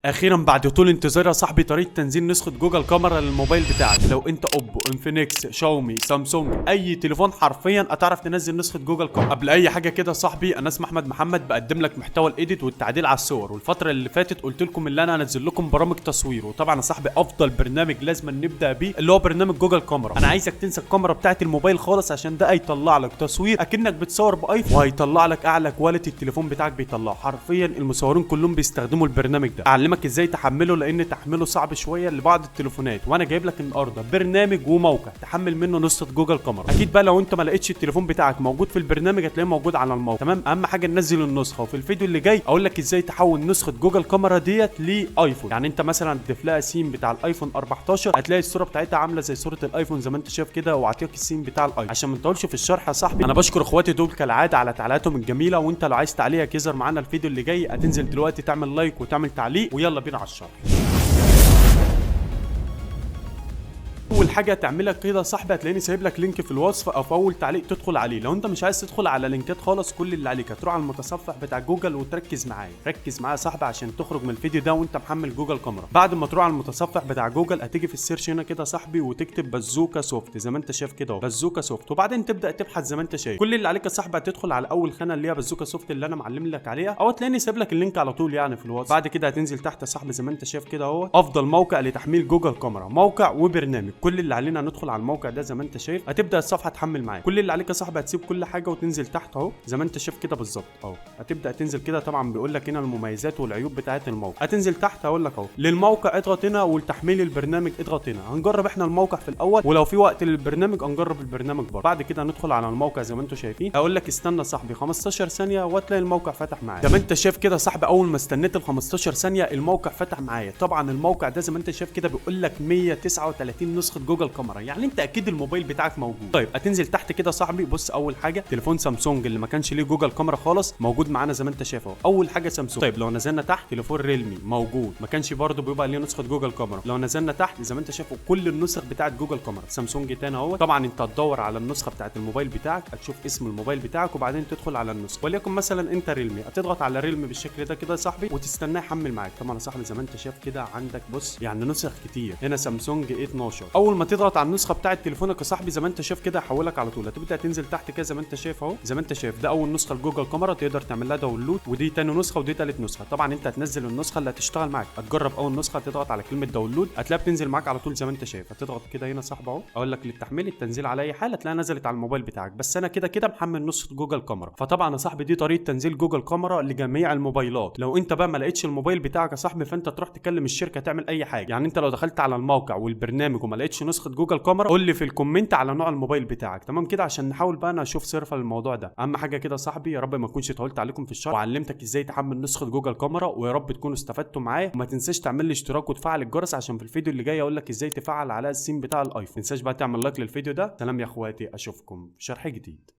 اخيرا بعد طول انتظار يا صاحبي طريقه تنزيل نسخه جوجل كاميرا للموبايل بتاعك. لو انت اوبو، انفينكس، شاومي، سامسونج، اي تليفون حرفيا هتعرف تنزل نسخه جوجل كاميرا. قبل اي حاجة كده يا صاحبي، انا اسمي احمد محمد، بقدم لك محتوى ال edit والتعديل على الصور. والفترة اللي فاتت قلت لكم ان انا هنزل لكم برامج تصوير، وطبعا يا صاحبي افضل برنامج لازم نبدا بيه اللي هو برنامج جوجل كاميرا. انا عايزك تنسى الكاميرا بتاعت الموبايل خالص، عشان ده هيطلع لك تصوير اكنك بتصور بايفون، وهيطلع لك اعلى quality التليفون بتاعك بيطلعه. حرفيا المصورين كلهم بيستخدموا البرنامج ده. اعلمك ازاي تحمله لان تحميله صعب شوية لبعض التليفونات، وانا جايب لك النهارده برنامج وموقع تحمل منه نسخه جوجل كاميرا. اكيد بقى لو انت ما لقيتش التليفون بتاعك موجود في البرنامج هتلاقيه موجود على الموقع. تمام، اهم حاجة ننزل النسخه، وفي الفيديو اللي جاي اقول لك ازاي تحول نسخه جوجل كاميرا ديت لايفون. يعني انت مثلا تضيف لها سيم بتاع الايفون 14، هتلاقي الصورة بتاعتها عامله زي صوره الايفون زي ما انت شايف كده، وعطيك السيم بتاع الايفون. عشان ما نطولش في الشرح يا صاحبي، انا بشكر اخواتي دول كالعادة على تعليقاتهم الجميلة، وانت لو عايز تعليقك يظهر معانا الفيديو اللي جاي هتنزل دلوقتي تعمل like وتعمل تعليق، ويلا بينا على الشرح. اول حاجة تعملها كده يا صاحبي، هتلاقيني سايب لك link في الوصف او في اول تعليق تدخل عليه. لو انت مش عايز تدخل على لينكات خالص، كل اللي عليك هتروح على المتصفح بتاع جوجل وتركز معايا. ركز معايا يا صاحبي عشان تخرج من الفيديو ده وانت محمل جوجل كاميرا. بعد ما تروح على المتصفح بتاع جوجل هتيجي في ال search هنا كده يا صاحبي وتكتب بازوكا سوفت زي ما انت شايف كده اهو، بازوكا سوفت، وبعدين تبدا تبحث زي ما انت شايف. كل اللي عليك يا صاحبي هتدخل على اول خانه اللي هي بازوكا سوفت اللي انا معلم لك عليها، او هتلاقيني سايب لك ال link على طول يعني في الوصف. بعد كده هتنزل تحت يا صاحبي زي ما انت شايف كده اهو، افضل موقع لتحميل جوجل كاميرا، موقع وبرنامج. كل اللي علينا ندخل على الموقع ده زي ما انت شايف، هتبدا الصفحة تحمل معاك. كل اللي عليك يا صاحبي هتسيب كل حاجة وتنزل تحت اهو زي ما انت شايف كده بالظبط اهو. هتبدا تنزل كده، طبعا بيقول لك هنا المميزات والعيوب بتاعه الموقع. هتنزل تحت هقول لك اهو، للموقع اضغط هنا، ولتحميل البرنامج اضغط هنا. هنجرب احنا الموقع في الاول، ولو في وقت للبرنامج هنجرب البرنامج برضه. بعد كده هندخل على الموقع زي ما انتم شايفين، هقول لك استنى صاحبي 15 ثانية وهتلاقي الموقع فتح معايا. زي ما انت شايف كده صاحبي، اول ما استنيت ال 15 ثانية الموقع فتح معايا. طبعا الموقع ده زي ما انت شايف كده بيقول لك 139 نسخه جوجل كاميرا، يعني انت اكيد الموبايل بتاعك موجود. طيب هتنزل تحت كده صاحبي، بص اول حاجة تليفون سامسونج اللي ما كانش ليه جوجل كاميرا خالص موجود معانا زي ما انت شايف اهو، اول حاجة سامسونج. طيب لو نزلنا تحت تليفون ريلمي موجود، ما كانش برده بيبقى ليه نسخه جوجل كاميرا. لو نزلنا تحت زي ما انت شايف كل النسخ بتاعه جوجل كاميرا. سامسونج تاني اهو. طبعا انت هتدور على النسخة بتاعه الموبايل بتاعك، هتشوف اسم الموبايل بتاعك وبعدين تدخل على النسخة، وليكن مثلا انت ريلمي، هتضغط على ريلمي بالشكل ده كده يا صاحبي وتستناه يحمل معاك. طبعا يا صاحبي زي ما انت شايف كده عندك بص يعني نسخ كتير. هنا سامسونج A12، اول ما تضغط على النسخة بتاعه تليفونك يا صاحبي زي ما انت شايف كده هحولك على طول. هتبدا تنزل تحت كده زي ما انت شايف اهو، زي ما انت شايف ده اول نسخه لجوجل كاميرا تقدر تعمل لها download، ودي تاني نسخه، ودي تالت نسخه. طبعا انت هتنزل النسخة اللي هتشتغل معاك. هتجرب اول نسخه، تضغط على كلمة download هتلاقيها بتنزل معاك على طول زي ما انت شايف. هتضغط كده هنا صاحبي اهو، اقول لك للتحميل التنزيل على اي حال هتلاقيها نزلت على الموبايل بتاعك. بس انا كده كده محمل نسخه جوجل كاميرا. فطبعا يا صاحبي دي طريقه تنزيل جوجل كاميرا لجميع الموبايلات. لو انت بقى ما لقيتش الموبايل بتاعك يا صاحبي فانت تروح تكلم الشركة تعمل اي حاجة. يعني انت لو دخلت على الموقع والبرنامج وما لقيتش نسخه جوجل كاميرا قول لي في ال comment على نوع الموبايل بتاعك، تمام كده، عشان نحاول بقى انا اشوف صرفه للموضوع ده. اهم حاجة كده يا صاحبي، يا رب ما اكونش طولت عليكم في الشرح وعلمتك ازاي تحمل نسخه جوجل كاميرا، ويا رب تكونوا استفدتوا معايا. وما تنساش تعمل لي اشتراك وتفعل الجرس عشان في الفيديو اللي جاي اقول لك ازاي تفعل على السيم بتاع الايفون. ما تنساش بقى تعمل like للفيديو ده. سلام يا اخواتي، اشوفكم في شرح جديد.